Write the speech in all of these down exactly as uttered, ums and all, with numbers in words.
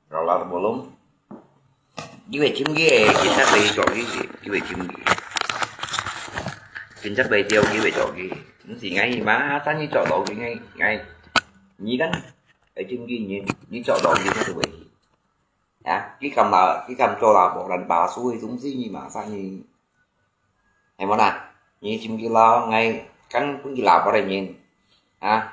Kelar belum? Kiwei chim ki, kincat bai cok ki, kiwei chim ki. Kincat bai tiau kiwei cok ki. Nsi ngai ma, sa ni cok lo ki ngai, ngai. Ni kan, ai chim ki ni, ni cok lo ki sa tu wei. Ya, ki kam la, ki kam cok la, bo lan ba su wei sung si ni ma, sa ni. Hay mo na? Ni chim ki lo, ngai, kan pun ki la bo ni. Ha?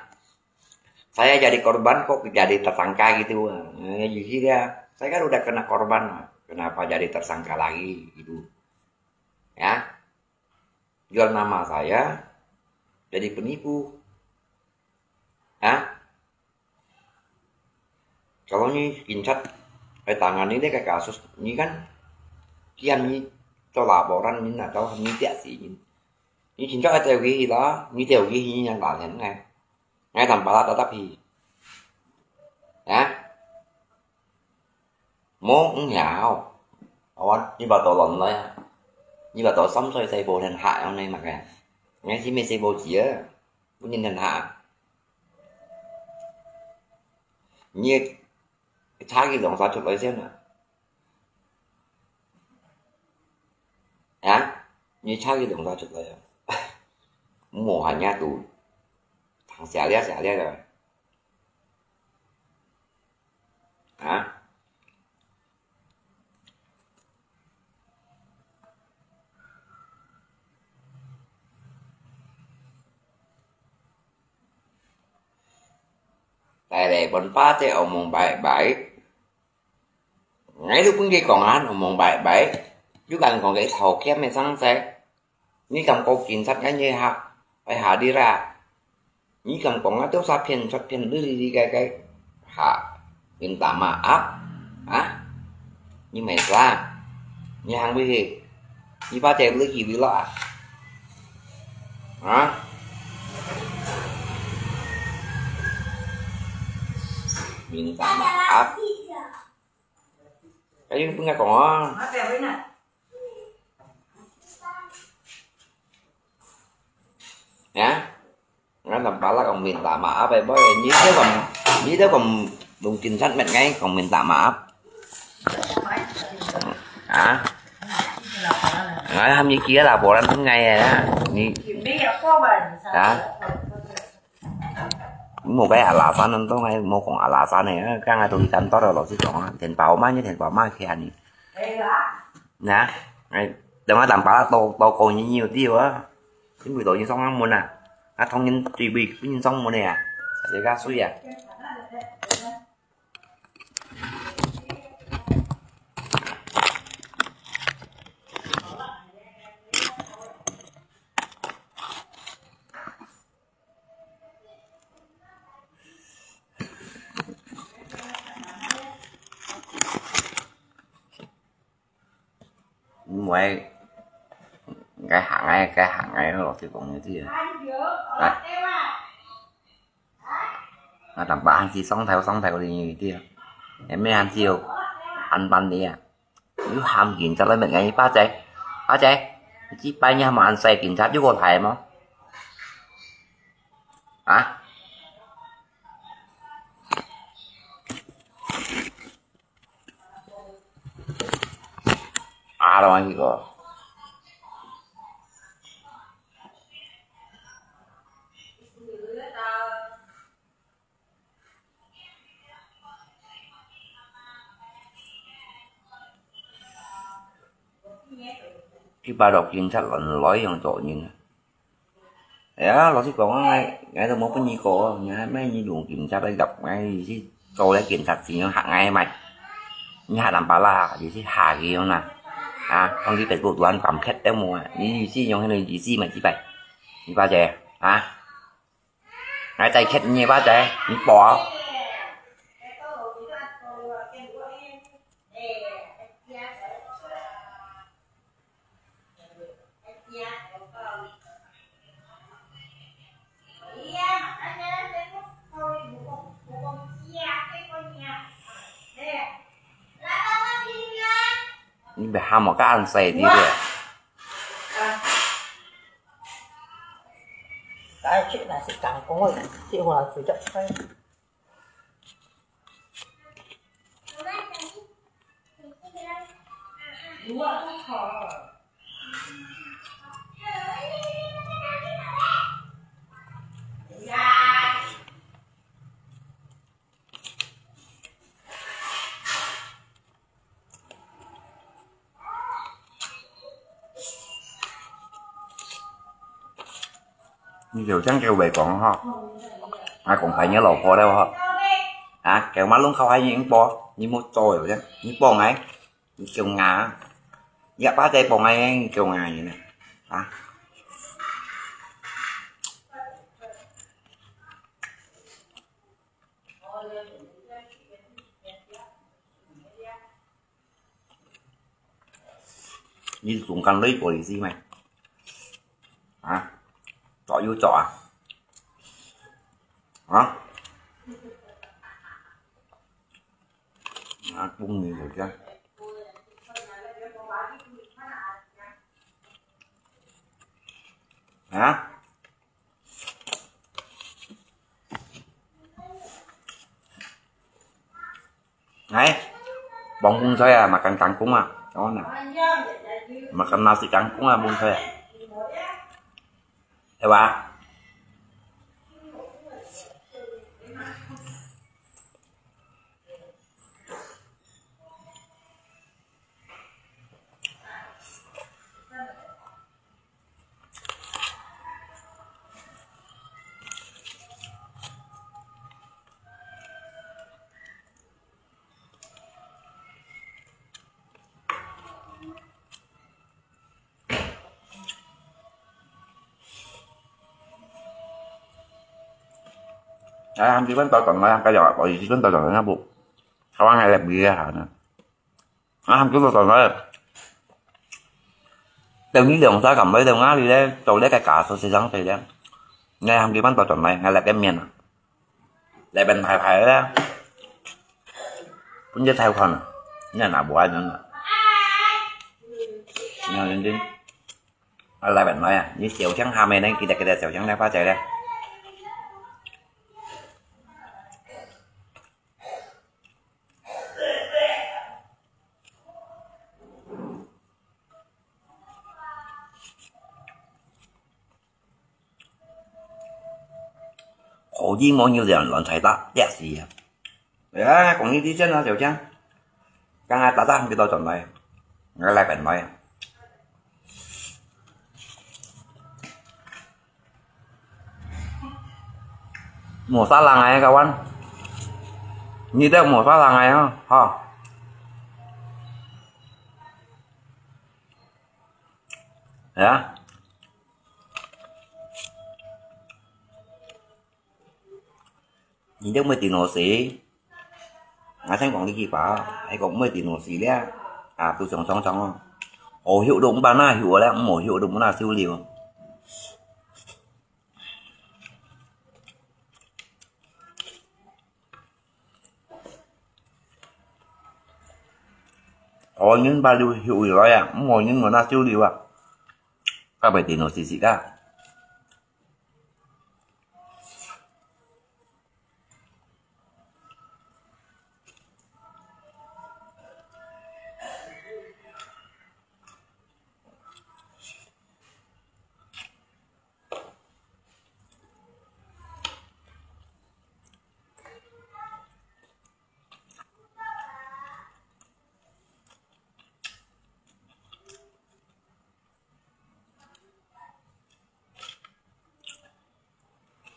Saya jadi korban kok jadi tersangka gitu. Eh, jadi dia, saya kan udah kena korban, kenapa jadi tersangka lagi gitu. Ya. Jual nama saya jadi penipu. Ya. Kalau ni kincat, eh, tangani ni ka kasus ni kan, kian ni cho laporan ni na cho ni tiak si ni. Ni kincat ai teo ki la, ni teo ki ni yang lanen ngai. Ngai tam pala tatap hi. Ya. Mo ngiao. Awan, ni ba to lon lai. Ni ba to sam soi sai bo then ha yang nai mak ya. Ngai si me sai bo chia. Pun ni then ha. Ni cha ki dong sa chuk lai sian na. Ya. Ni cha ki dong sa chuk lai ya. Mo han ya tu. Thang sia lia sia lia ya. Ha? Tại lẽ bọn ba tê ông mong bái bái. Ngay lúc bưng cái con ăn ông mong bái bái. Chú gắn con cái thầu kiếm mày sáng sáng. Ni kam kok kincat ngai ni ha, ai ha di ra. Ni kam kong atu sa phiên, sa phiên lu li li kai kai. Ha, minta maaf. Ha? Ni mai sa. Ni hang bi hi. Ni ba te lu ki bi lo a. Ha? Minta maaf. Ayun pun nga kong. Ya. Ngan lam pala kong minta maaf ai boy. Ni dia kong, ni dia kong mungkin sat met ngai kong minta maaf. Ha? Ngai ham ni kia laporan pun ngai ya. Ni. Ha? Mo kai alasan nang to ngai mo kong alasan ne, kang atu ikan to lo si kong, then pao ma ni then pao ma kia ni. Na, ai, dong a tam pala to, to ko ni ni ti wa. Sin bui to ni song ang mo na. A thong ni ti bui ni song mo ne ya. Sa ka sui ya. Mui, cái hạng ấy, cái hạng ấy nó lọt cái vòng như thế à. Mà tầm bạ ăn chi sống theo, sống theo đi như thế à. Em mới ăn chiêu, ăn bánh đi à. Lu ham kin chak lai met ngai pa chai. Pa chai. Chi pai nya ma an sai kin chak yu ko thai mo. Ha? 台灣去過。佢擺落警察亂來樣做人啊！哎呀，老實講啊，𠊎，𠊎都無分你過，你還賣你用警察來入，𠊎意思做了警察怎樣嚇𠊎嘛？你嚇人巴拉，意思嚇佢樣啦。啊，講你北部亂敢客都無啊？你意思用那個意思嘛，幾擺？你巴姐啊？ 𠊎再欠你一百隻，你報。你別喊我，該恁細滴个。 大家去那些當工个，這下就叫開。你就像佢會講吼，啊，講白你老婆了吼，啊，佢馬龍靠海你報，你莫做了，你報𠊎，你叫𠊎，你阿爸在報𠊎，你叫𠊎呢，啊。 你中間累過日子咩？啊？做有做啊？啊？啊，公里有這樣。啊？ 哎，幫工菜啊，makan kangkung啊，哦那，makan nasi kangkung啊，幫工菜啊，係吧？ 哎，喊佢分到轉來啊，該樣啊，我已經分到轉來，要不，台灣還來不要啊呢？ 啊，喊佢落轉來。等你兩儕敢來等啊，你咧，做這個假手勢上去咧。你喊佢慢慢轉來，𠊎來個面啊。來邊排排咧。分佢睇看啊，你哪無愛人啊？你看人家，啊，來邊來啊，你小強下面咧，記得記得小強咧，發財咧。 可以無有人亂猜打，這是啊。哎，講你啲真啊，小強。剛剛打打佢到轉來，𠊎來本來啊。 無啥人哎，kawan。你兜無啥人哎哦，吼。係啊。你兜毋會電腦死？ 𠊎聽講這句話，係講毋會電腦死了，啊，都上上上哦。哦，畜都毋怕那畜了，毋好畜都毋那收了。哦，人把就畜來啊，毋好人無那收了啊。該毋會電腦死死个。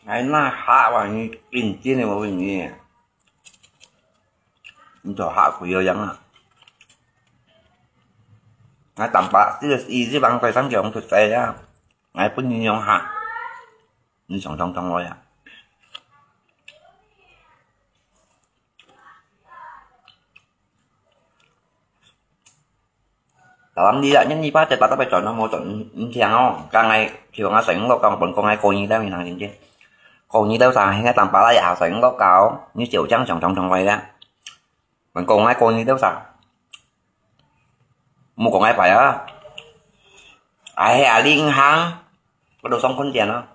哎，那下哇，你認真的，我問你，你做下跪个樣啊？那當把這个意思，往在上叫出來啊，哎，不能用下，你想想看我呀。 Tawang di dak nyan ni pa te tatap ai chon mo chon ntiang o. Kang ai chiu nga seng lo kang pon kong ai ko ni dau ni nang jin jin. Ko ni dau sa heng ai tam pa la ya seng lo kau. Ni chiu chang chong chong chong wai da. Pon kong ai ko ni dau sa. Mu kong ai pai a. Ai he a ling hang. Ko do song kon tian o.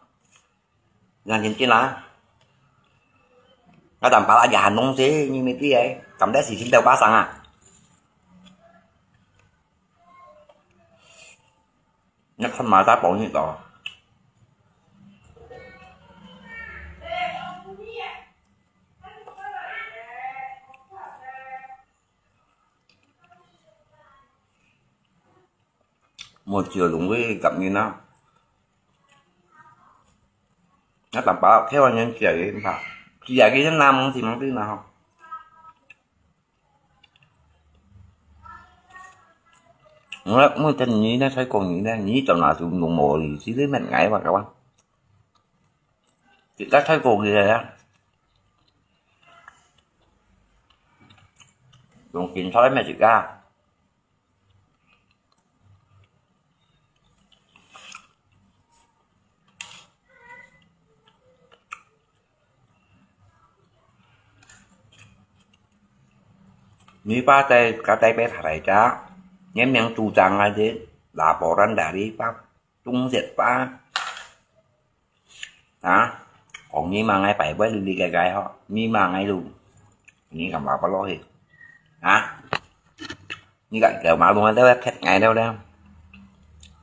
Nang jin jin la. Nga tam pa la ya han nong se ni me ti ai. Tam de si sin dau pa sang a. Nga khon ma ta pong ni to. Một triệu đúng với gặp như nó. Nó tạm bảo theo anh em chia cái điện thoại. Chia cái năm thì mang tin nào. Nó mới tên nhí nó thấy con nhí nó, nhí tao nào tụi mùng mộ thì chỉ biết mệt ngáy mà các bạn. Chị ta thấy con gì rồi á. Còn kiểm soát mấy chị ta. Ni pa tai ka tai pe tharai cha, nyem yang tu chang ai de, laporan dari pa, tung set pa. Hả? Còn như mà ngay phải với đi cái cái họ, như mà ngay luôn. Như cảm bảo bao lô thì. Hả? Như cái kiểu mà luôn đó khét ngay đâu đó.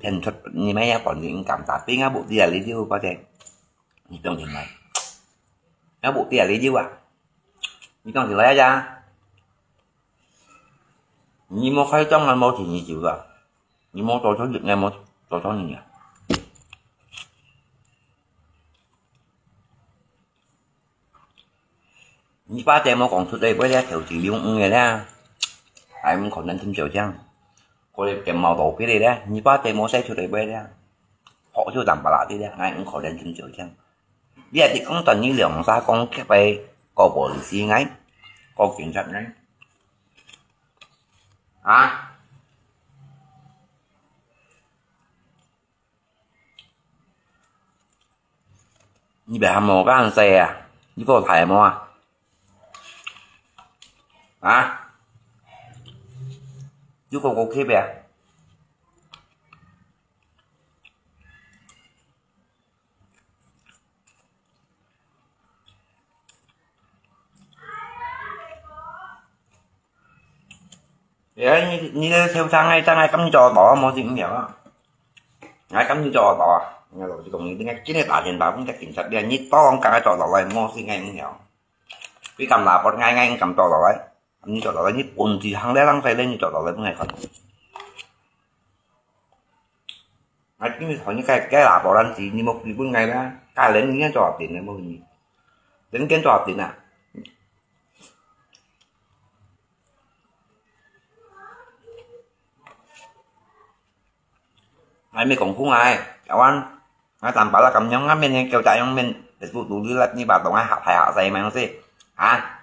Thành thật như mấy con gì cảm ta tiếng á bộ tia lý chứ có thể. Như trong thì mày. Nó bộ tia lý chứ à. Như trong thì lấy ra. Nyi mo khai chang ngan mo thì nyi chịu rồi. Nyi mo to cho việc ngan mo to cho nyi à. Nyi ba te mo kong thut lei bơi lei thèo chỉ liu ng lei lei. Ai mo khon nan thim chiu chang. Ko lei kem màu tổ phi lei lei. Nyi ba te mo sai thut lei bơi lei. Họ chiu tam pa la ti lei. Ai mo khon nan thim chiu chang. Bia ti kong tuan nyi liang sa kong kep pai ko police ngai. Ko cảnh sát ngai. Hả? Nyi bia ham mo kan se à? Nyi ko thai mo à? Hả? Nyi ko ko kep à? Ya, ni, ni le seu sang ai, sang ai kam cho to, mo sing miao. Ngai kam cho to. Ngai lo si kong ni, ngai kini ta jen ta, pun ka kin sa dia, ni to, ka cho to lai, mo sing ngai miao. Pi kam la, pot ngai ngai kam cho to lai. Ni cho to lai, ni pun si hang le lang sai le, ni cho to lai, pun ngai kan. Ngai kini thoi ni kai, kai la, pot ran si, ni mo, ni pun ngai la, kai le, ni cho tin, mo ni. Đến cái cho tin à. Ai mi kong khung ai, awan. Ngai tam pa la kam nyong, ngai men kêu cha yong men, Facebook tu li lat ni ba tong ai hak thai hak sai mang si. Ha?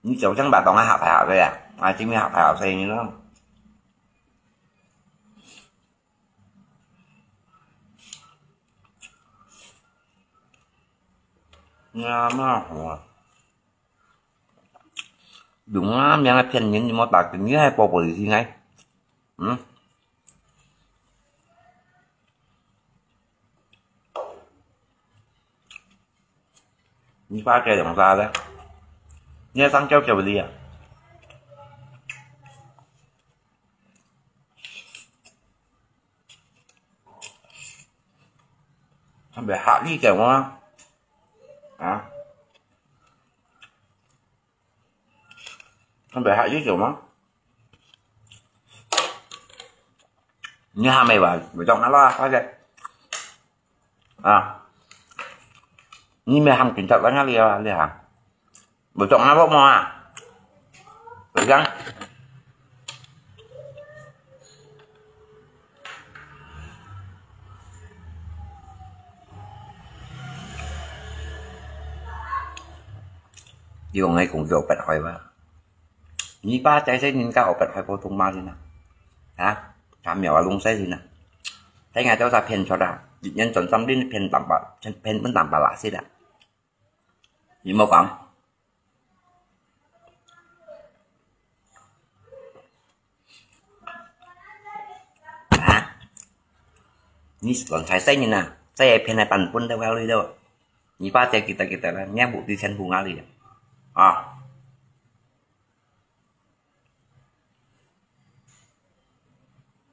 Ni chau chang ba tong ai hak thai hak sai à? Ai chính mi hak thai hak sai ni lo. Nga ma hua. Đúng á, miếng là phiền những gì mà ta cứ nghĩ hay bỏ bởi gì ngay. Ừ? Ni pa ke dong sa le. Ni sang kêu kêu li à. Thằng bé hạ đi kêu mà. Hả? Thằng bé hạ đi kêu mà. Ni ha mày bảo, buổi trong nó lo, có gì? À. 你毋係喊警察來哪裡啊？你啊，會做阿伯無啊？會講。你講个講到白話話，你爸在世人家學白話普通話先啊？啊？他沒有弄事情啊？在外頭他騙出啊，一年賺三千，騙兩百，騙，騙兩百六十啊？ 你莫講。啊？你亂猜細人啊，這一片个版本都要你了。你爸這幾多幾多了，你也無對前夫哪裡啊？啊？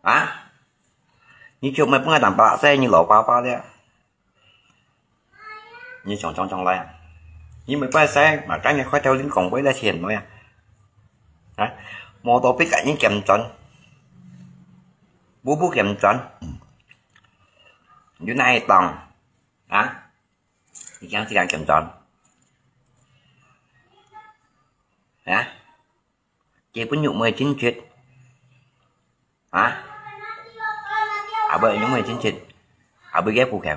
啊？你就毋係分𠊎當巴西，你老爸爸了。你想想想來啊！你毋係分𠊎使，嘛，今日開頭你講過了錢來啊！啊？摩托逼緊你減轉，步步減轉，有哪一檔？啊？你驚自家減轉？啊？ 結婚有無進去？啊？阿伯有無進去？阿伯个户口。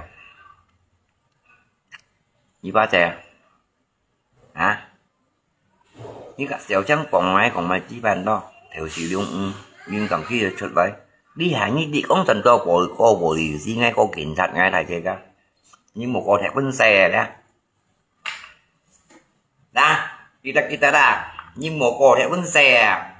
你爸在啊？啊？你个小將講來講來，基本咯，頭是用嗯，用講起就出來。你還你你講真多無，個無理由，是愛個警察，愛大家个。你無個結婚勢个咧？ Nah, kita-kita dah. Ni moko dia pun saya.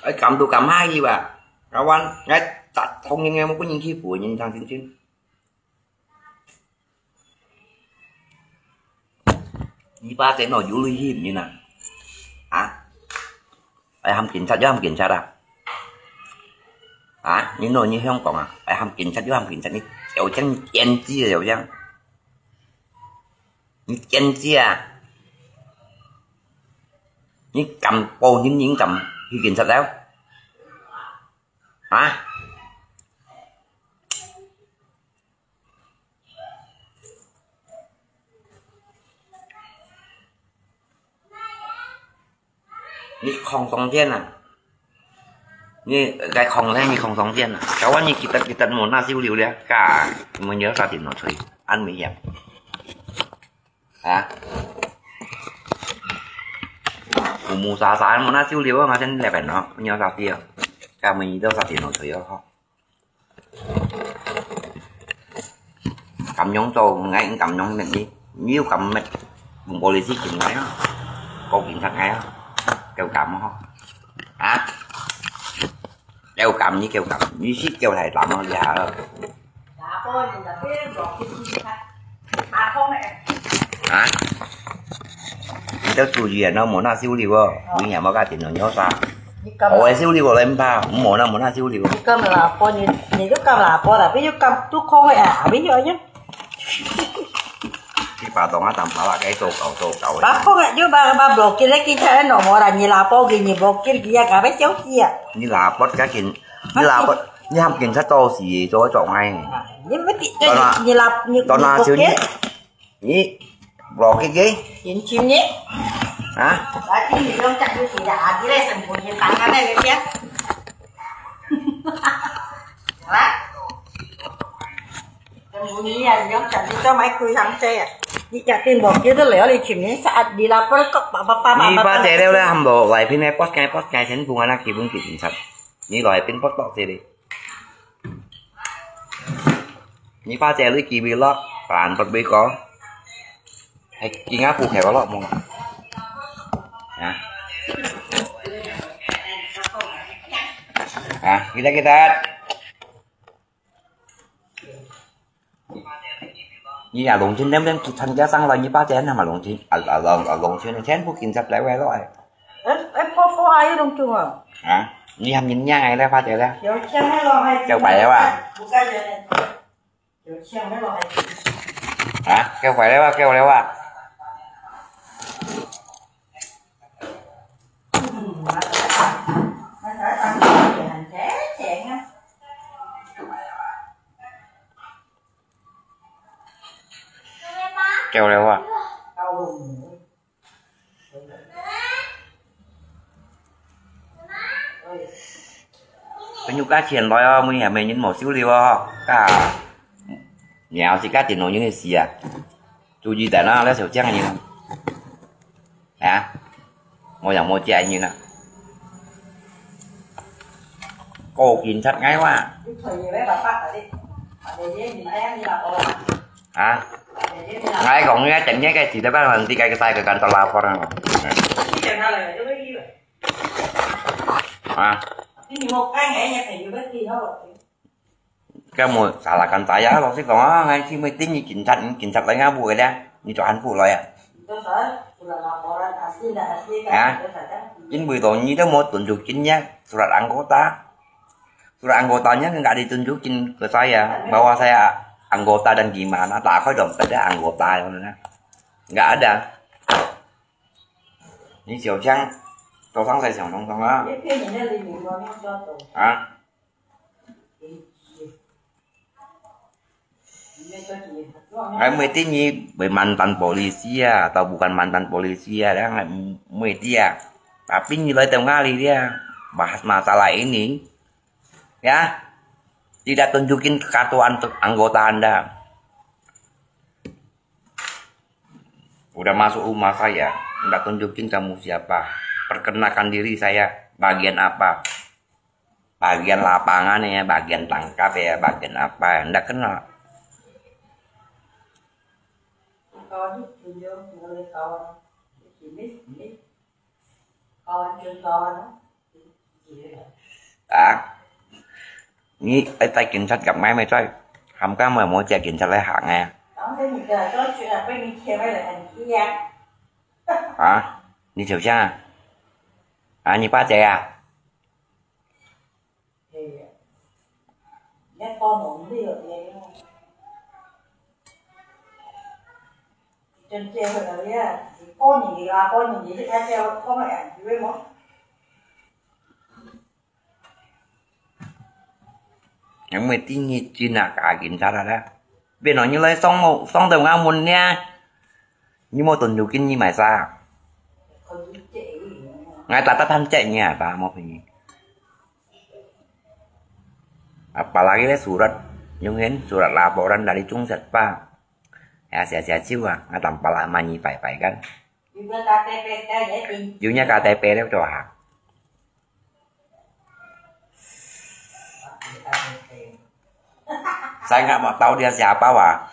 Ai, kam tu kam hai ba. Kawan, ngai tak thong ni ngai mo pun ni ki pu ni tang chin chin. 你爸在哪有危險人啊？啊？愛喊警察就喊警察啊？啊？你哪你香港啊？愛喊警察就喊警察，你有將你奸計啊，有將？你奸計啊？你敢報警，你敢去警察了？啊？ 你空中間啊？你該空呢？你空中間啊？Kawan你kita kita muna siu liu liu ka, menyo sa tin no chui, an mi yam. Ha? Umu sa sa muna siu liu ma sen lepen no, menyo sa ti. Ka menyo sa tin no chui ho. 咁樣做，𠊎毋敢樣搣你，你又敢搣，用玻璃心緊來啊，高警察來啊，夠敢哦，啊，夠敢你夠敢，你是夠大膽哦，你啊，啊，你都注意啊，那無那修理哦，你也莫甲電腦搖啥，我會修理過來毋怕，無那無那修理哦。你敢啦，波你，你就敢啦，波啦，比如敢都空个啊，比如就。 你把東啊當把那个做搞做搞的。Ba kong a, yo ba, ba blokir lagi kita no mo ra ni lapo gini blokir dia ka ba chau kia. Ni lapot ka kin, ni lapot, ni ham kin sa to si to to ngai. Ni mesti ni lap ni. Tona siu ni, ni blokir ke? Kin chim ni. Ha? Ba ti ni long chak ni si da, a ti le sen ko ni tang ka le ya. Ha? Ni ba te leo le, ham bo lai pin ne pos kai pos kai sen bunga na ki bun ki tin sat. Ni lai pin pos tok se le. Ni ba te lui ki bi lo, pan pos bi ko. Hai ki nga pu kai lo mo. Ha? Ha, kita kita. Ni ya long chin dem dem ki chan kia sang lai ni ba chen na ma long chin. A, a long, a long chin chen bu kin sat lai wei lo ai. Em, em po po ai long chung a. Ha? Ni ham yin yang ai lai ba chen lai. Yo chen lo ai. Kêu phải đấy ba. Yo chen lo ai. Ha? Kêu phải đấy ba, kêu đấy ba. 朋友加錢來哦，每下每人無收了哦，加，然後自家電腦用个事啊，注意點啊，這小將人，啊，我又無借人啊，過警察𠊎哇，啊，𠊎講你等一下个，直接把你个个晒个干到拉破了，啊。 啊。該無salah kan saya，老實講啊，𠊎去問第二警察，警察來𠊎屋个咧，你做安撫來啊。啊，因為到你都無tunjukin surat anggota，surat anggotanya nggak ditunjukin ke saya bahwa saya anggota dan gimana, 打開dompet ada anggota，nggak ada。 你小將，早上才想通通啊？啊？還每天你會mantan polisi啊，atau bukan mantan polisi啊，dan每天啊。Tapi你來到哪裡dia，bahas masalah ini，ya，tidak tunjukin kartu anggota anda。 Udah masuk rumah saya, ndak tunjukin kamu siapa. Perkenalkan diri saya, bagian apa. Bagian lapangan ya, bagian tangkap ya, bagian apa ya, ndak kenal. À, 你愛帶警察入來咩？再喊佢無借警察來行啊？啊，你做啥啊？啊，你爸姐啊？ 因為第二日啊，加警察啦，變到你來上，上到𠊎門呢，你無tunjukin你買啥？𠊎打打探借你啊，爸，無便宜。 Apalagi le surat, yung hen, surat laporan dari Chungset pa. Ya, sia-sia jiwa, ngatang pala manyi pai-pai kan. Yunya K T P le tuh ha. Saya nggak mau tahu dia siapa, wah.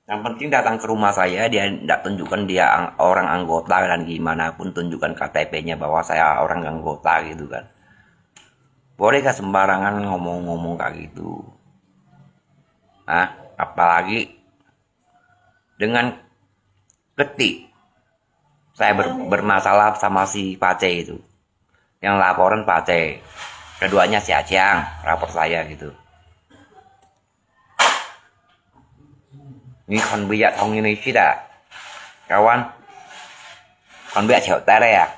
Yang penting datang ke rumah saya, dia ndak tunjukkan dia ang-, orang anggota dan gimana pun tunjukkan K T P-nya bahwa saya orang anggota gitu kan. Bolehkah sembarangan ngomong-ngomong kayak gitu? Hah? Apalagi dengan ketik saya ber-, bermasalah sama si Pace itu. Yang laporan Pace. Keduanya si Aceh, lapor saya gitu. Ni kon bia thong ni si da. Kawan. Kon bia chèo ta le ya.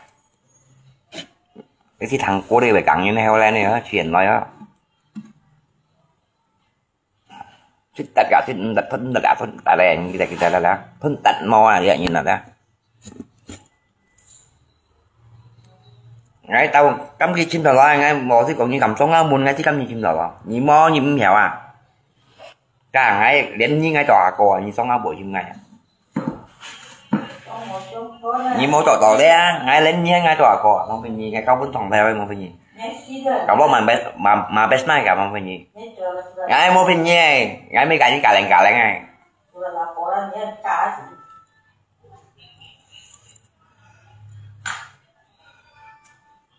Isi thang ko le be kang ni ne ho le ne, chien lo ya. Sit tat ka sit tat thon tat thon ta le ni kita kita la la. Thon tat mo ya ni na la. Ngai tau, kam ki chim tau la, ngai mo si kong ni kam song a mun ngai si kam ni chim tau la. Ni mo ni mhiao a. Ka ngai lien ni ngai to a ko, ni song a bo chim ngai. Ni mo to to le a, ngai lien ni ngai to a ko, mong pin ni ngai kau pun tong le mong pin ni. Kau bo man bes, ma, ma bes nai ka mong pin ni. Ngai mong pin ni, ngai mi ka ni ka leng ka leng ngai.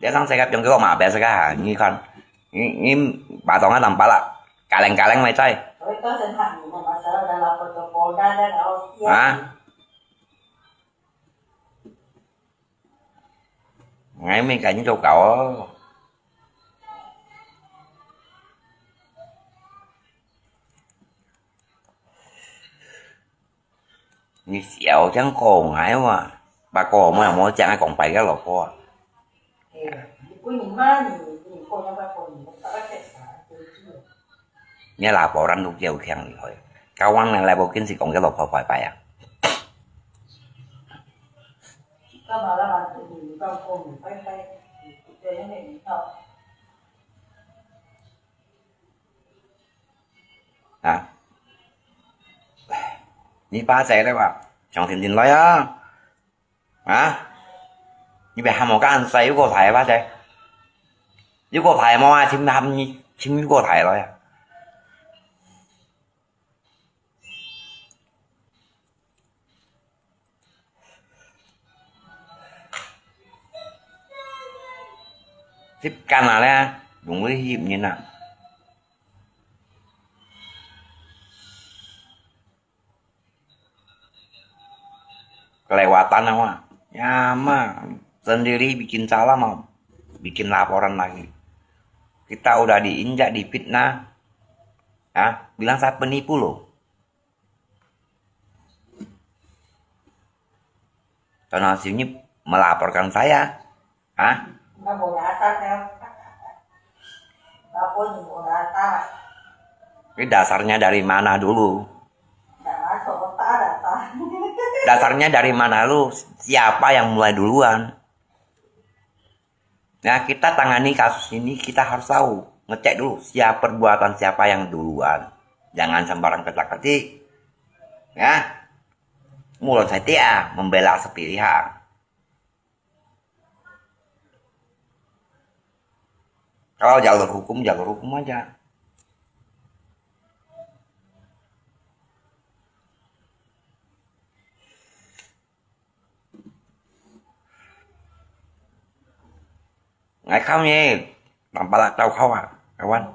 Dia sang sekap yang kau mabes ka, ni kan, ni, ni batong kan nampak lah, kaleng-kaleng mai cai. Ha? Ngai mi kan ni tu kau. Ni siau chang ko ngai wa. Ba ko mo mo chang ai kong pai ka lo ko. Ni laporan tu kiau kiang ni hoi. Kawang nang lai bo kin si kong ka lo ko pai pai a. 干嘛啦？你你放空，你拍拍，你你对那个你跳。啊，你巴仔了吧？相信进来啊！啊，你别喊我干啥，又给我抬巴仔，又给我抬么啊？听他们，听又给我抬了呀！ 翕間啊咧，容易翕人啊。Kelewatan apa? Ya mah, sendiri bikin salah mau bikin laporan lagi. Kita udah diinjak, difitnah. Ya, bilang saya penipu loh. Karena sini melaporkan saya. Hah? Nggak mau dasar ya. Nggak pun mau dasar. Ini dasarnya dari mana dulu? Nggak masuk otak dasar. Dasarnya dari mana lu? Siapa yang mulai duluan? Nah, kita tangani kasus ini, kita harus tahu, ngecek dulu siapa perbuatan siapa yang duluan. Jangan sembarang ketak-ketik. Ya. Mulai saya membela sepi pihak. Kalau jalur hukum, jalur hukum aja. Ngai khâu nhé, bằng ba lak tàu khâu à, kawan.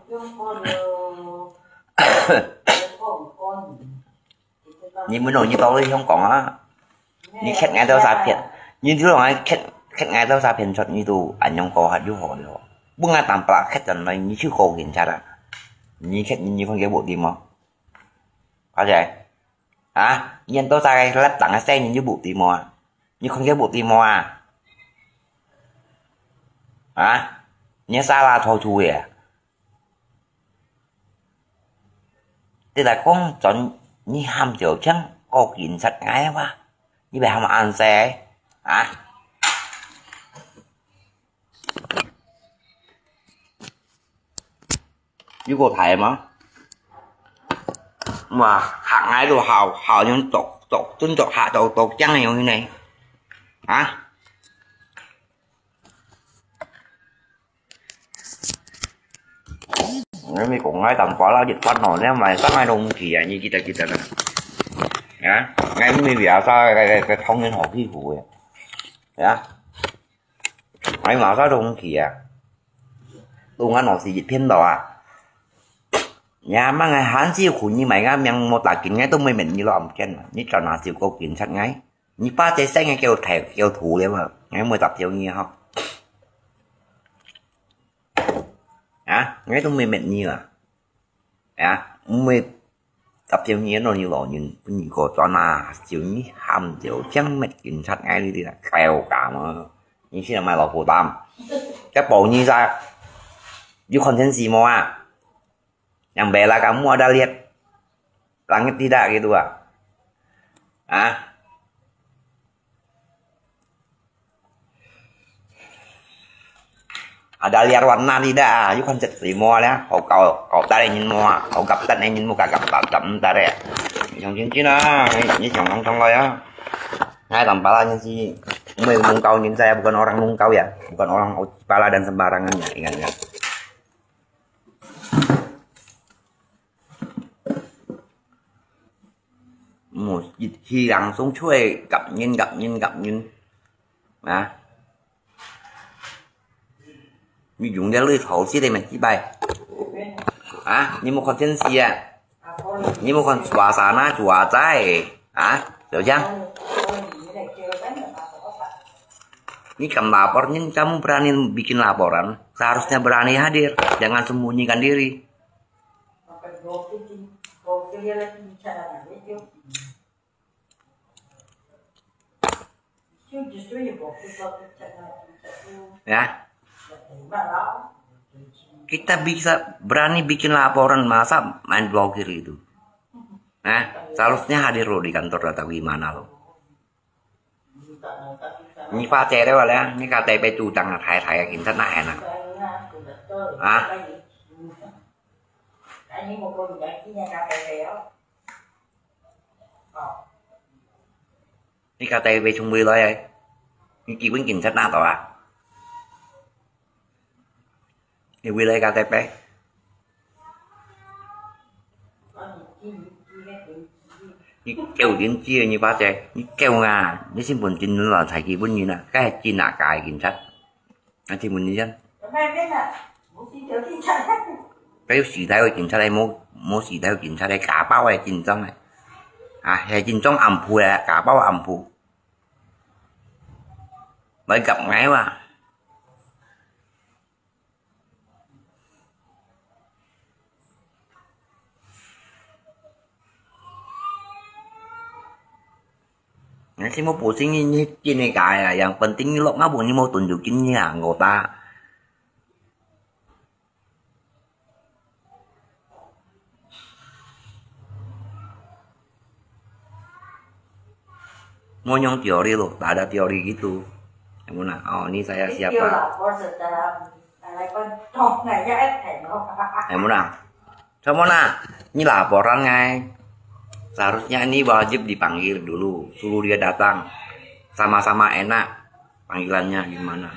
Ni mới nổi như tao đi Hồng Kông á. Ni khét ngai tao xa phiền. Ni thứ lòng ai khét, khét ngai tao xa phiền chót ni tụ, anh Hồng Kông hạt du hổ đi hổ. Bưng ngai tạm bạ khét dần này, ni chịu cầu kiến sát à. Ni khét ni, ni không ghé bộ tìm không? Có thể. Hả? Ni anh tao xa cái lắp tặng xe ni, ni bộ tìm không à? Ni không ghé bộ tìm không à? Hả? Ni xa là thôi thôi à? Ti lai kông chọn ni ham chiều chăng, có kiến sát ngai wa. Ni bé ham ăn xe. Hả? Ni có thấy mà. Mà, hàng ngai đồ hào, hào những tộc, tộc, tuân tộc hạ tộc, tộc chăng này như này. Hả? Ngai mi kong ngai tang pala jit pan no, ngai mai sang ngai dong ki ya, ni kita kita na. Ya, ngai mi biasa cái, cái, cái thông nhân họ phi hủ ya. Ya. Ngai mai sang dong ki ya. Tung ăn nó si jit phiên đó à. Ya, mà ngai hán si khu ni mai ngai miang một là kín ngai tung mê mệt ni lo âm ken. Ni cho nó si cô kín sát ngai. Ni ba chế xe ngai kêu thẻ, kêu thủ liao mà. Ngai mười tập chiều ni hả? Hả? Ngai tung mê mệt ni à? Hả? Mười tập chiều ni nó ni lo ni, ni có cho na chiều ni ham chiều chăng mệt kín sát ngai đi đi là kêu cả mà. Ni si là mai lo phù tam. Cái bộ ni ra. Yu content gì mà à? Yang bela kamu ada lihat langit tidak gitu ah? Hah? Ada lihat warna tidak ah? Yu konsep semua ya. Kau kau kau tak ingin mua, kau gap tak ingin mua, gap gap gap tak ada. Yang cincin ah, ni yang tong tong lah ya. Ngai tanpa lah ni si, mungkau ni saya bukan orang mungkau ya, bukan orang pala dan sembarangan ya, ingat ingat. Một khi lắng sống chuối gặp nhân gặp nhân gặp nhân. Hả? Ni dùng để lưỡi thấu xí đây mà chi bài. Hả? Ni một con thiên si à? Ni một con xóa xá na xóa trái. Hả? Hiểu chưa? Ni kamu lapor, ni kamu berani bikin laporan, seharusnya berani hadir, jangan sembunyikan diri. Ya. Kita bisa berani bikin laporan, masa main blokir itu. Nah, seharusnya hadir lo di kantor atau gimana lo. Ni pha che đấy vào đấy, ni K T P chủ trang là Thái Thái kính thật là hèn à. Hả? 你無可能來見人家伯伯哦。哦。你家弟伯從哪來个？你寄分警察拿到啊？你為了家弟伯？你叫人知你爸姐，你叫啊！你身份證拿來才寄分人啊，該係真啊假个警察？ 啊，請問你先。該有時代个警察咧，無，無時代个警察咧，家暴个警察咧。啊，係警察暗部咧，家暴暗部。來夾𠊎哇！Ngai si mo pusing ni, ni kini kaya, yang penting ni lok ngabung ni mo tunjukin ni anggota. Mo nyong teori lo, tak ada teori gitu. Yang mana? Oh, ni saya siapa? Yang mana? Sama na, ni laporan ngai. Seharusnya ini wajib dipanggil dulu, suruh dia datang. Sama-sama enak panggilannya gimana.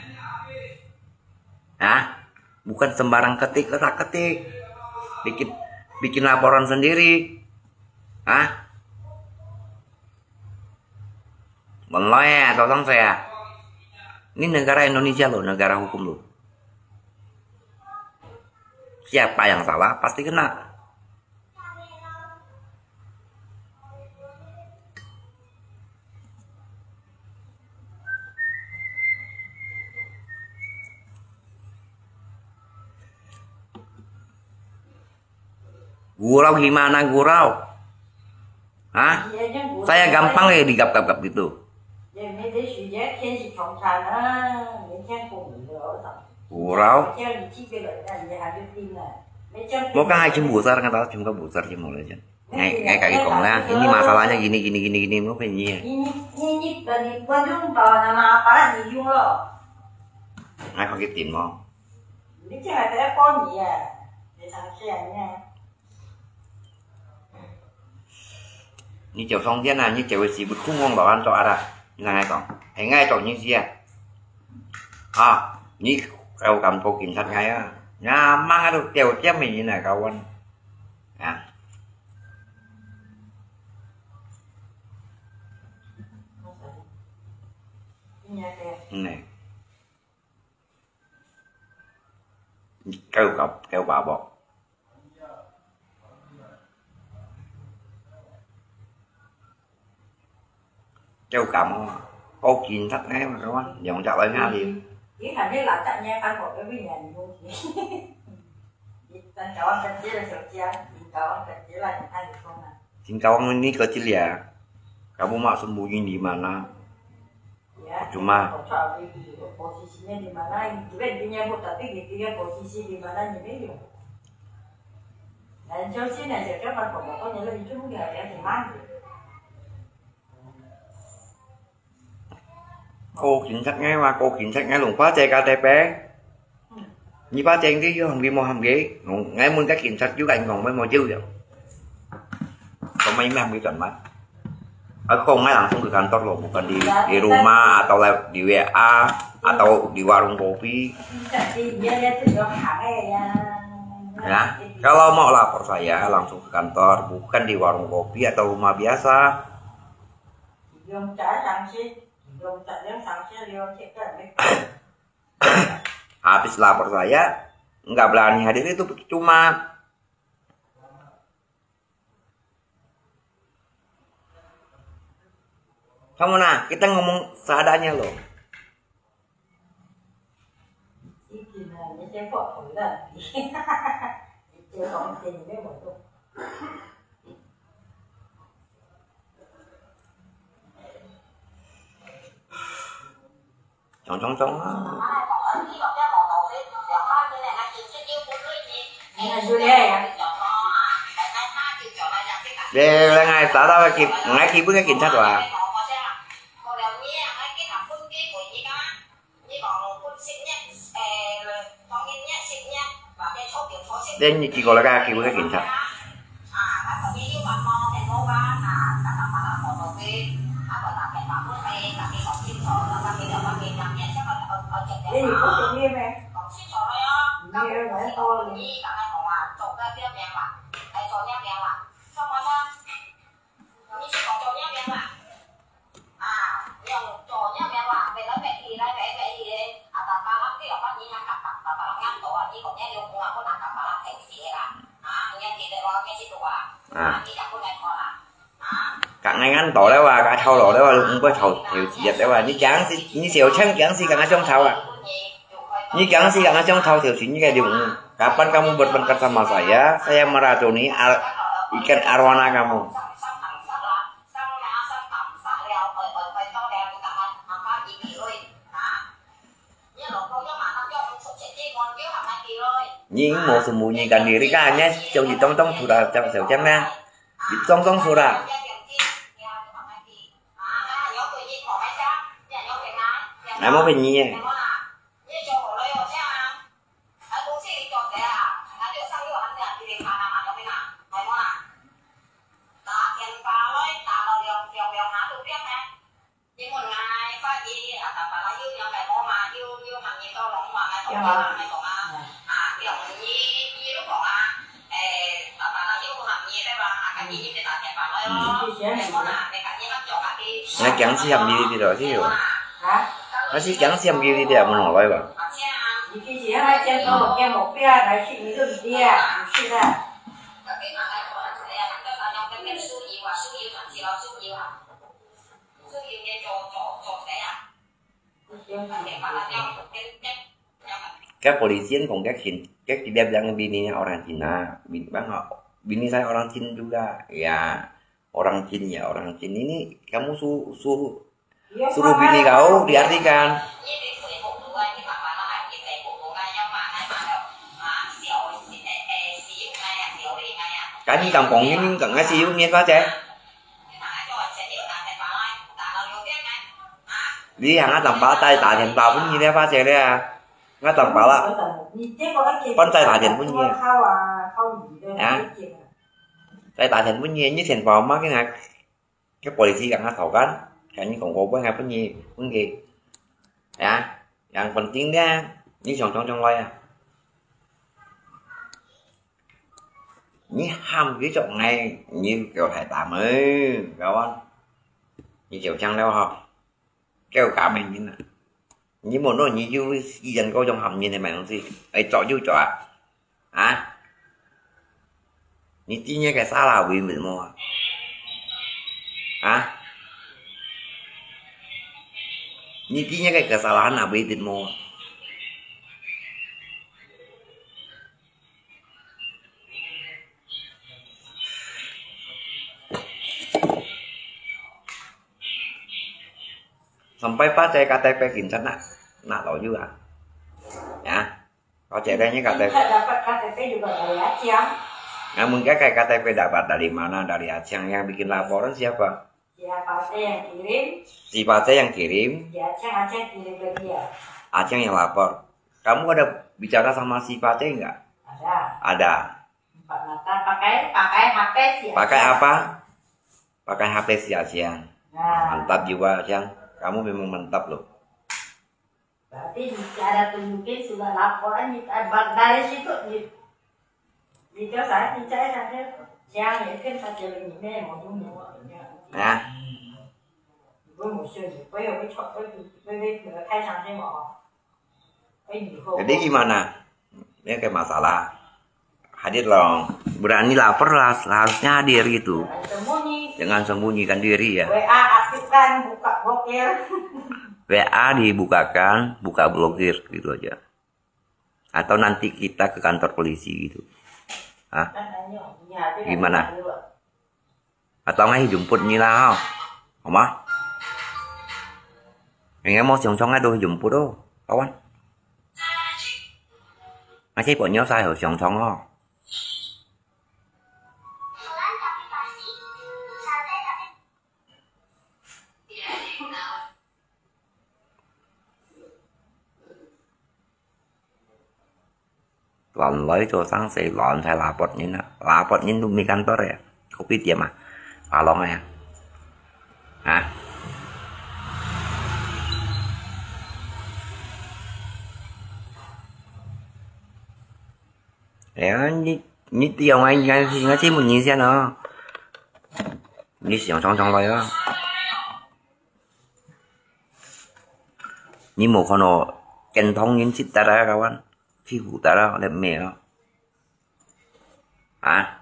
Hah? Bukan sembarang ketik, ketak-ketik. Bikin, bikin laporan sendiri. Hah? Belum ya, tosong saya. Ini negara Indonesia loh, negara hukum loh. Siapa yang salah, pasti kena. Gurau gimana gurau? Hah? Saya gampang ya digap-gap-gap gitu. Gurau. Mo kang hai chim busar, kan tahu chim ka busar chim mo le chen. Ngai, ngai kaki kong lah. Ini masalahnya gini, gini, gini, gini, mo pe nyi. Ngai kaki tin mo. Ni chèo song thiên à, ni chèo cái gì bút không ngon bảo ăn cho ara. Nang ai kong, ai ngai chọn như gì à? À, ni kau kam po kin sat ngai à. Nga mang adu chèo chèo mi ni na kau wan. À. Nè. Kau kap, kau babok. Châu cà mò, có chín thất ngay mà các bạn, dòng chợ lại Nga đi. Chính là cái nhà ăn của cái nhà mình luôn. Chính cháu ăn cái chia là sầu chia, chính cháu ăn cái chia là hai đứa con à. Chính cháu ăn ní có chia lìa. Cả bố mẹ sống bố gì đi mà nó. Cuma. Cô chính sách ngay mà, cô chính sách ngay luôn, khóa chạy cả tê pé. Ni ba cheng di yu hâm ki mo hâm ki, ngai mun ka kin chat yu ka ing kong mai mo jiu yau. Kong mai mai hâm ki chon mai. Ở không ngay langsung ke kantor loh, bukan di, di rumah atau lewat di W A atau di warung kopi. Ya, kalau mau lapor saya langsung ke kantor, bukan di warung kopi atau rumah biasa. Habis lapor saya, nggak berani hadir itu percuma. Kamu nah, kita ngomong seadanya loh. Chong chong chong. Để là ngày ta tao kịp, ngày kịp bữa kịp thắt à. 等你幾個來个，叫个警察。啊。 隔硬硬到了哇，隔透了了哇，毋會透，透時了哇。你驚死，你小強驚死，敢想透啊？你驚死，敢想透，透時你个就，kapan kamu berpencar sama saya, saya meracuni ar-, ikan arwana kamu. 你無事無事干你，你看人家小弟東東出來，小小江呢，你東東出來。哎，莫騙你耶。嗯。該驚死喊你的了，是有。啊？該是驚死喊你的，問好來吧。你之前還見到，見目標，來去你就知啊，你去的。Cái polisian講該群，該佢哋兩bini orang Cina, bini, bang, bini saya orang Cina juga, ya orang Cina ya orang Cina ini kamu su-, su-, suruh bini kau diartikan. Kan ni kampung ini kan ngasih yuk niat pace. Lý hàng ngã tầm bá tay tả thiền tàu cũng như thế phát xe đấy à. Ngã tầm bá lạ. Con tay tả thiền cũng như. Hả? Tay tả thiền cũng như, như thiền vào mắc cái này. Cái polisi ngã thầu cán. Cái như còn có bữa ngày cũng như, cũng gì. Hả? Yang penting dia, ni chong chong chong lai à. Ni ham cái chong ngày, ni kiểu thải tả mới, kawan. Ni kiểu chăng đâu hả? Kêu cả mình nhìn nè. Ni một nỗi ni yu, y dân có trong hầm nhìn này mày không gì? Ấy, chọn yu chọn à? Hả? Ni tí nhé cái xa là vì mệt mỏi. Hả? Ni tí nhé cái, cái xa là hẳn là vì mệt mỏi. Sampai pace K T P cảnh sát nak, nak lo juga. Ya. Có chạy đây nhé K T P. Cảnh sát dapat K T P juga dari Aceh. Namun cái, cái K T P dapat dari mana? Dari Aceh. Yang bikin laporan siapa? Si Pace yang kirim. Si Pace yang kirim. Si Aceh, Aceh kirim ke dia. Aceh yang lapor. Kamu ada bicara sama si Pace enggak? Ada. Ada. Empat mata pakai, pakai H P si Aceh. Pakai apa? Pakai H P si Aceh. Nah. Mantap juga, Aceh. Kamu memang mantap loh. Berarti cara tunjukin surat laporan kita ba-, dari situ di, di itu saya percaya saja. Siang ya kan saja ini mau tunggu. Ya. Ibu musuh ni, kau yang kau cakap tu, kau dah kena kai sang saya mau. Jadi gimana? Ini kayak masalah. Hadir loh. Berani lapor lah, harusnya hadir gitu. Jangan sembunyikan diri ya. W A aktifkan, buka blokir. W A dibukakan, buka blokir gitu aja. Atau nanti kita ke kantor polisi gitu. Hah? Gimana? Atau ngai jemput ni lah, hao. Hao ma? Ngai mau siang-siang ngai do jemput oh, kawan. Ngai si pok nyo sai ho siang-siang oh. 亂來做生事，亂在拉伯人啊，拉伯人都未敢多咧，kopi店啊，阿郎啊，啊。哎呀，你你用啊，你看你看这么明显哦，你想常常来啊。 你無看到健康人食得啊，kawan，欺負得啊，你咩啊？啊？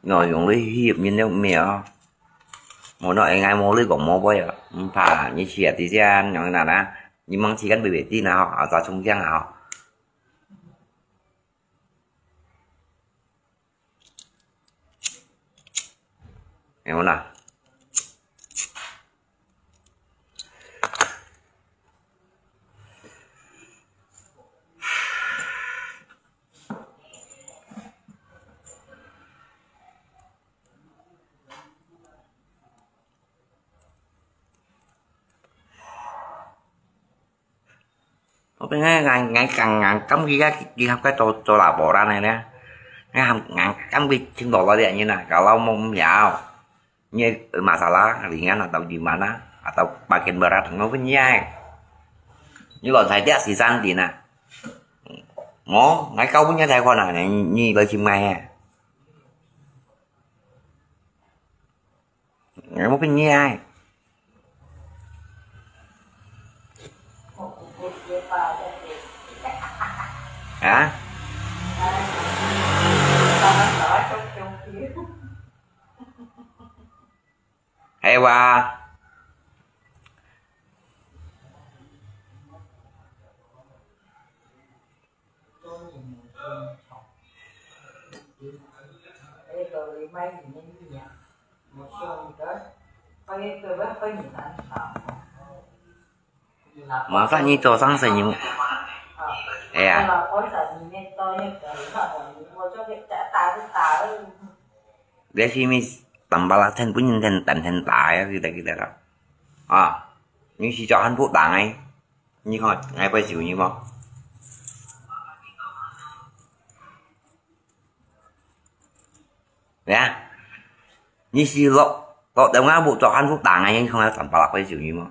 我用你欺負人了咩啊？我那應該無你講無背啊，毋怕你食啲先，用哪哪，你忙時間背背啲哪吼，啊，再衝強啊吼。 有啦。我平時𠊎𠊎𠊎感覺佢佢佢佢做做老婆啦呢，𠊎感覺佢聽到了這樣啊，kalau mau miao, ni masalah ringan atau gimana, atau makin berat, ngau pun ya. Ni lo saya dia si Santi na. Mo, ngai kau punya saya kau na, ni ni lo si mai. Ngai mau pun ya. Hả? Hay quá. Masa ni tosang senyum. Iya. Dia sini tambah lah ten punya ten ten ten tai kita kita lah. Ah, ni si Johan pun tangai. Ni kau ngai pai siu ni mo. Ya. Ni si lo lo tengah bu Johan pun tangai ni kau ngai tambah lah pai siu ni mo.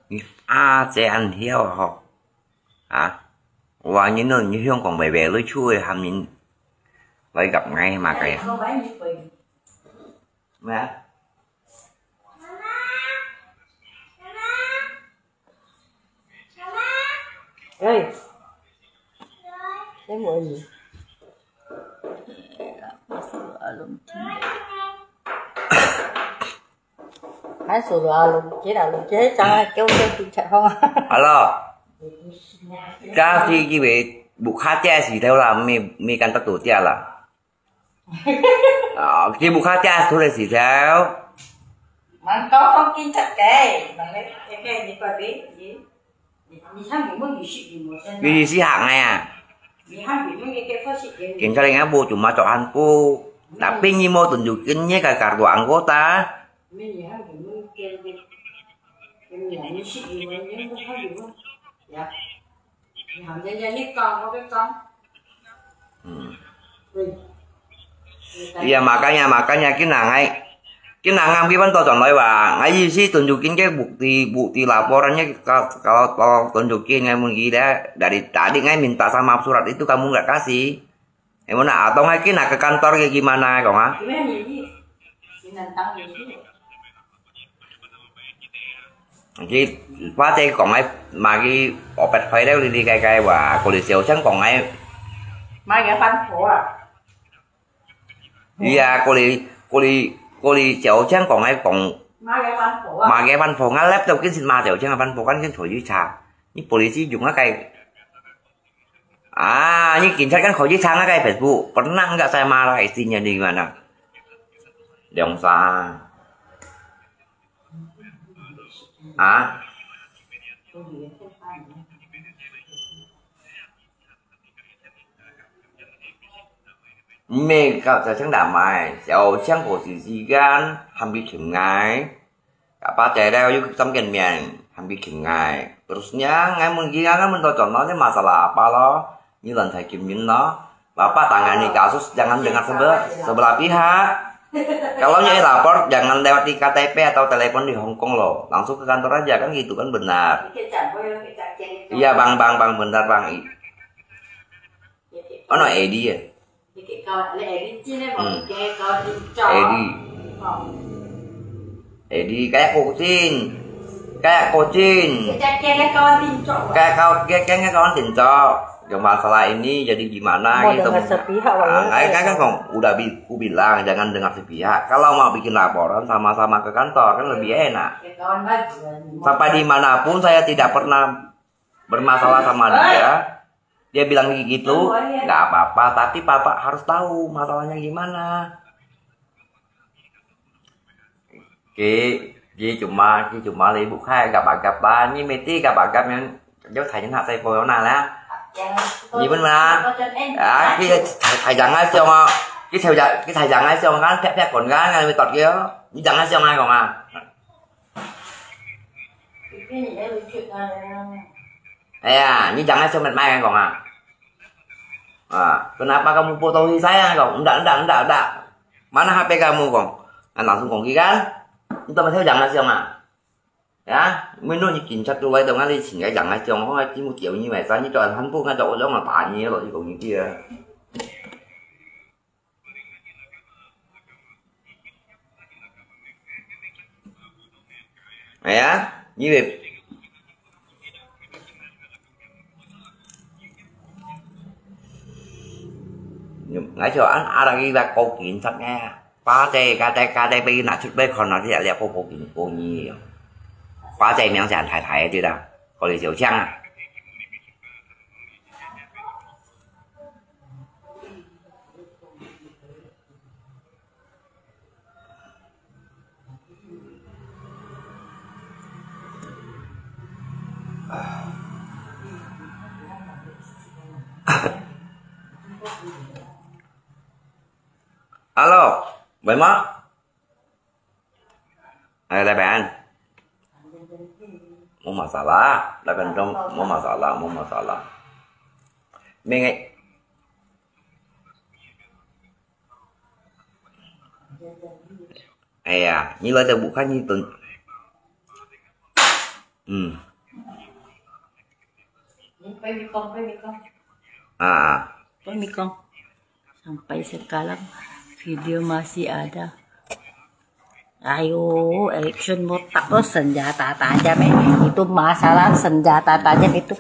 Ni aja an hiau ho. Ha? Wa ni no ni hiong kong bebe lui chui ham nin. Lai gap ngai ma kai. Mẹ. Ê. Em ơi. Hai số là lùng chết là lùng chết sao ai kêu kêu tình trạng không? Alo. Kasi kiwe bukha tia si theo là mi mi kan tak tu tia là. Ki bukha tia tu le si theo. Măng có không kinh chắc kể, măng lấy cái cái gì coi đi, gì. Gì gì gì hạng này à? Cảnh sát anh áp bộ chúng mà cho ăn cô. Tapi ni mau tunjukin ni cái kartu anggota. Iya, makanya, makanya, kina ngai, kina ngambi ban to chon lai wa, ngai isi tunjukin ke bukti, bukti laporannya ka-, kalau, kalau tunjukin ngai mun gila, dari tadi ngai minta sama surat itu kamu nggak kasih. Emang nak atau ngai kina ke kantor ke gimana kong ah? Ki, pa te kong ai, ma ki opet phai leo li li kai kai wa, ko li siu chang kong ai. Mâ ye fan pho à? Iya, ko li, ko li, ko li siu chang kong ai kong. Mâ ye fan pho à? Ma ye fan pho, ngai lep tau kin sin ma siu chang fan pho kan kin thoi yu cha. Ni polisi jung a kai. Ah, ni cảnh sát kan khoi sang cái Facebook, pernah nggak saya marah istrinya di mana? Dong sa. 啊？毋係搞，就請大買，就請個時間，喊佢尋𠊎。Apa姐咧，又三見面，喊佢尋𠊎。Terusnya，𠊎問佢，𠊎問到轉頭，你masalah apa咯？你亂猜金銀咯？Bapak tangani kasus, jangan dengar sebelah, sebelah pihak. Kalau nyo lapor, jangan lewat di K T P atau telepon di Hong Kong lo, langsung ke kantor aja, kan gitu kan benar. Iya bang, bang, bang, benar bang. Ono Edi ya? Hmm. Edi. Edi, kayak kucing. Kayak kucing. Kayak kau, kayak kau tinjok. Yang masalah ini jadi gimana gitu. Mau dengar sepihak, Wak, ya? Kayak kan kong udah bi-, ku bilang jangan dengar sepihak. Kalau mau bikin laporan sama-sama ke kantor kan lebih enak. Sampai dimanapun saya tidak pernah bermasalah sama dia. Dia bilang gitu, nggak apa-apa, tapi Bapak harus tahu masalahnya gimana. Ki, ki cuma, ki cuma lì bù khai gap gap ba, nyi mê ti gap gap yang, yo thai nyi hak sai po yo na la. Nyi bun ma. Ah, ki thai, thai yang ai siong ah. Ki thai yang, ki thai yang ai siong kan, pek pek kon kan, ngan mi tot ki yo. Nyi yang ai siong ai kong ah. Ê ya, nyi yang ai siong mệt mỏi kan kong ah. Ah, kenapa kamu fotoin saya kong? Ndak, ndak, ndak, ndak. Mana H P kamu kong? Kan langsung kong ki kan. Nyi to ma theo yang ai siong ah. Ya, mi nu nyi kin chat tu wai dong ngan li ching ai yang ai siong, kong ai ki mu kiu nyi mai sa nyi to an han bu ngan to o dong ma pa nyi lo nyi kong nyi ki ah. Ê ya, nyi bê. Ngai cho an ara ki ba kau kin sat ngai. Ba te, ka te, ka te, bê na chut bê kon na ti ya lia kau kau kin kau nyi. Ba te miang sian thai thai ti da. Kau li siu chiang ah. Alo, Bai Mak. Ai, Lai Pen. Mo masalah, Lai Pen dong, mo masalah, mo masalah. Mê ngai. Ê ya, nyi lai te bukan nyi tun. Hmm. Ah. Sampai sekarang video masih ada. Ayo, Erickson botak tuh senjata tajam eh. Itu masalah senjata tajam itu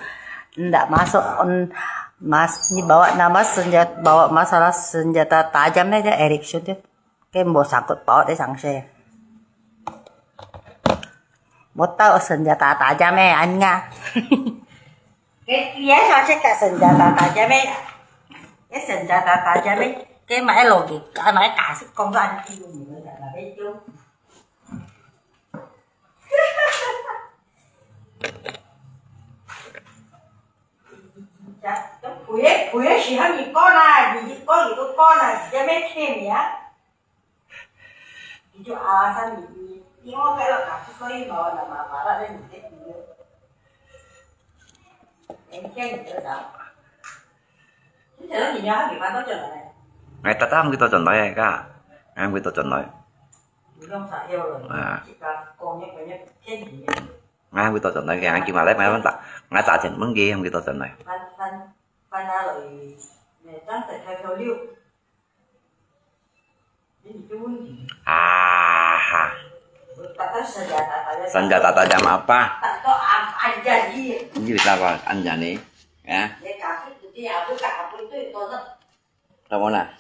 ndak masuk on mas ini bawa nama senjata bawa masalah senjata tajam eh dia Erickson tuh. Kayak mau sangkut paut deh sangse. Mau tahu senjata tajam eh anya. Cái kia sao sẽ cả sinh ra ta ta cha mẹ. Cái sinh ra ta ta cha mẹ. Cái mà cái logika mà cái cả sự con cái anh kia mình là là cái chú. Chắc cái quỷ quỷ gì hả gì con à gì con gì con con à gì cha mẹ thêm vậy á. Ito asa ni, ni, ni mo kaya ka, so yung bawa na mapara na ni, ni. Ang kaya ni, sa. Ang kaya ni, ya, di ba to chon na? Ngai tata mo kito chon na ka. Ngai mo kito chon na. Yung sa iyo. Ah. Chika, kong niya, kong niya, kaya ni. Ngai mo kito chon na, kaya ang kimalay, ngai ta, ngai ta chen mong ge, mo kito chon na. Pan, pan, pan na lo, ni, tang ta kaya liu. Aha. Senjata tajam apa? Ini apa anjani? Ya. Apa na?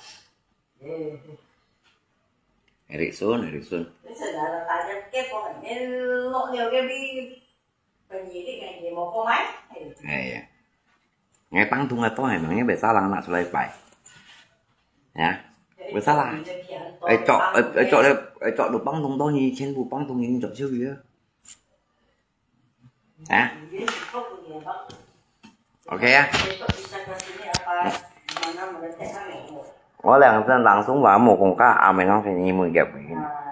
Erickson, Erickson. Senjata tajam ke pokoknya lo dia ke bi. Penyidik yang dia mau komai. Eh, ya. Ngai pang tung apa emangnya biasa lang nak sulai pai. Ya. Biasa lah. Eh, cok, eh, eh, cok, eh, eh, cok lu pang tung to ni, chen bu pang tung ni cok siu ya. 啊？OK啊？我兩陣當中話無講價，阿妹講便宜問佢。